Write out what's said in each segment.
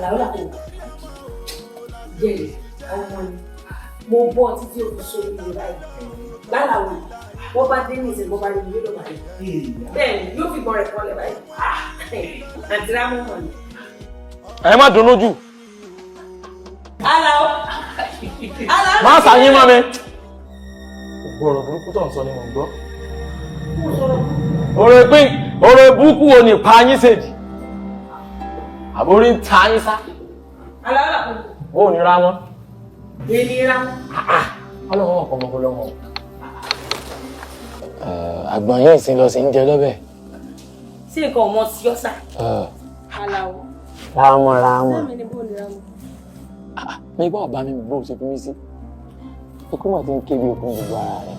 Àlàó làkò jẹ́rìí ọmọ ni mo bọ́ títí o fi sórí mi báyìí lálàó. Wọ́n bá dé ní ìsìn, bọ́ bá rí mi, yóò lọ báyìí. Bẹ́ẹ̀ ni yóò fi bọ́ rẹ̀ kọ́lẹ̀ báyìí. Àǹtí Rámọ́ mọ̀ ni. Ẹ má dunnú jù. Àlàó, Àlàó. Má sàyín mọ́ mi. Gbogbo ọ̀rọ̀ burúkú tó ń sọ ni mò ń gbọ́. Ọ̀rọ̀ ìpín ọ̀rọ̀ burúkú wo ni pa yín ṣèjì? Àbórí ń ta yín sá. Àlàó làkò. Bó ò ní ra wọn. Èmi Rámọ́. Ọlọ́run ọkọ̀ ọmọ ọlọ́run. Àgbọ̀n yín ìsìn lọ sí ń jẹ lọ́bẹ̀. Sí nǹkan ọmọ sí ọ́sà. Àlàó. Rámọ̀ rámọ̀. Sẹ́mi ni bó ní Rámọ́. Mi bá ọba mi bó ṣe fi mí sí. Ikú mà ti ń ké bí okun gbogbo ara rẹ̀.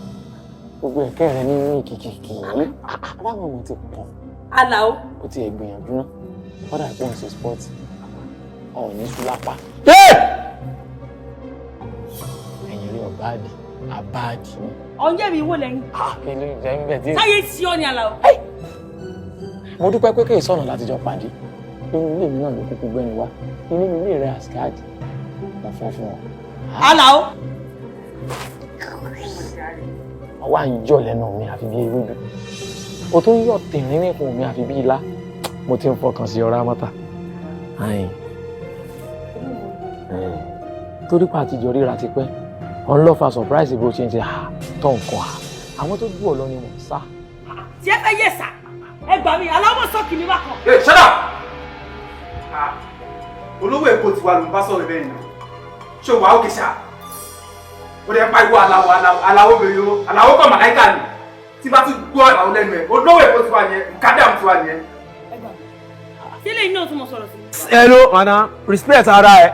Gbogbo ẹ̀kẹ́ rẹ̀ nínú ìkìkìkì. Rámọ̀ mo ti pọ̀. Àlàó. Ó ti ẹ̀ gbìyànjú ná. Kọ́dà pé òun ṣe sport. Ọ̀ọ́ni sùn lápá. Ẹ̀yìn rí ọ̀báàdì, àbáàdì ni. Ọ̀njẹ́ mi wò lẹ́yìn. Kí ló jẹ́ ń bẹ̀ tí. Sáyé sí ọ ni, Àlàó. Mo dúpẹ́ pé kéè sọ̀nà láti jọ pàdé. Inú ilé mi náà ló kúkú gbẹ́ni wá. Inú ilé rẹ̀ àsìkáàdì. Mo fọ́ fún ọ. Àlàó. Ọwọ́ à ń yọ̀ lẹ́nu mi àfi bí ewédú. O tún yọ̀ tìrín níkùn mi àfi bí ilá. Mo ti ń fọkàn sí ọ̀rá mọ́ta. Ayin. Torí pa àtijọ́ ríra ti pẹ́. Ọ̀n lọ́ fa surprise bó ṣe ń ṣe ha tó nǹkan ha. Àwọn tó jù ọ́ lọ ni mò ń sá. Tí ẹ fẹ́ yẹ sà, ẹ gbà mí, Àlàó mọ̀ sọ́ọ̀kì mi bákan. Hey, shut up! Ah, olówó Èkó tiwa ló ń bá sọ̀rọ̀ bẹ́ẹ̀ ni. Ṣé o wà ókè ṣá? Ó dẹ̀ ń pariwo Àlàó, Àlàó, Àlàó bèrè o. Àlàó kọ̀ màláìkà ni. Tí bá tún gbọ́ Àlàó lẹ́nu ẹ̀, olówó Èkó tiwa nìyẹn, Mukadam tiwa nìyẹn. Ẹ gbà mí. Sílẹ̀ iná tún mọ̀ sọ̀rọ̀ sí. Hello, madam, respect ara ẹ.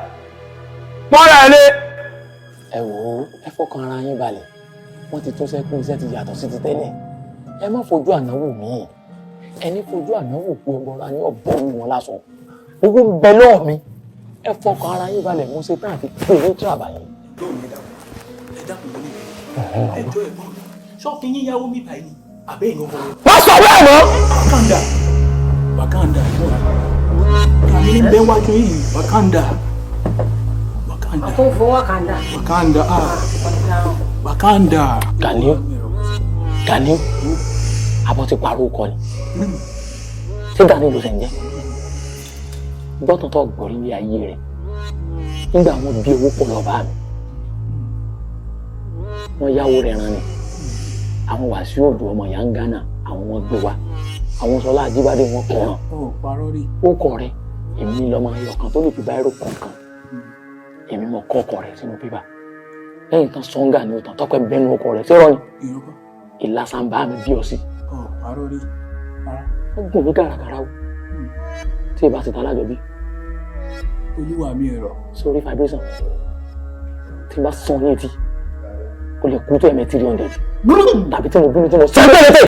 Pọ́nra ẹ lé. Ẹ wò ó, ẹ fọkàn ara yín balẹ̀. Wọ́n ti tún sẹ́kún, iṣẹ́ ti yàtọ̀ sí ti tẹ́lẹ̀. Ẹ má fojú ànáwó míì. Ẹni fojú ànáwó kú ẹgbọra ní ọ̀bọ̀n wọn lásán. Owó ń bẹ lọ́ọ̀ mi. Ẹ fọkàn ara yín balẹ̀, mo ṣe tán àti pè ní tìrabàyè. Ẹ dákun, mo ní ẹjọ́. Ẹ̀gbọ́n mi, ṣọ́ọ̀kì yín yáwó mi báyìí ni àbẹ́ èèyàn ọmọ rẹ. Má sọ bẹ́ẹ̀ mọ́. Wakanda, Wakanda, ẹ̀gbọ́n kàmí ní bẹ́ẹ̀ wájú yìí, Wakanda, Wakanda. Ọkọ̀ fọwọ́ kàńdà. Wakanda, ah, Wakanda. Ganiu, Ganiu, abọ́ ti parọ́ kọ ni. Ṣé Ganiu ló ṣe ń jẹ́? Gbọ́tàn tó gbọ́ nílé ayé rẹ̀. Nígbà wọn bí owó pọ̀ lọ bá mi, wọ́n yáwó rẹ̀ ràn ni. Àwọn Wàsíù Òjò ọmọ ìyá ń Gánà, àwọn wọn gbé wa. Àwọn Sọlá Ajíbádé wọn kọ̀ hàn. Ó parọ́ rí. Ó kọ rẹ̀, èmi lọ́mọ ẹyọ kan tó lè fi báírò kọ̀ọ̀kan. Èmi mọ̀ kọ́ ọkọ rẹ̀ sínú pépà. Lẹ́yìn tán sọ́ngà ni ó tán tọ́pẹ́ bẹ́nu ọkọ rẹ̀. Ṣé rọ́ ni? Ìrọ́kọ́. Ìlàsàmbá mi bí ọ sí. Ó parọ́ rí rárá. Wọ́n gùn mí gàràgàrà o. Tí ì bá ti ta alájọbí. Olúwa mi, ẹ̀rọ. Sórí vibration tí n bá sàn ní etí, o lè kú tó ẹ̀mẹ́ 300 tàbí tí mo bínú tí mo sàn bẹ́ẹ̀.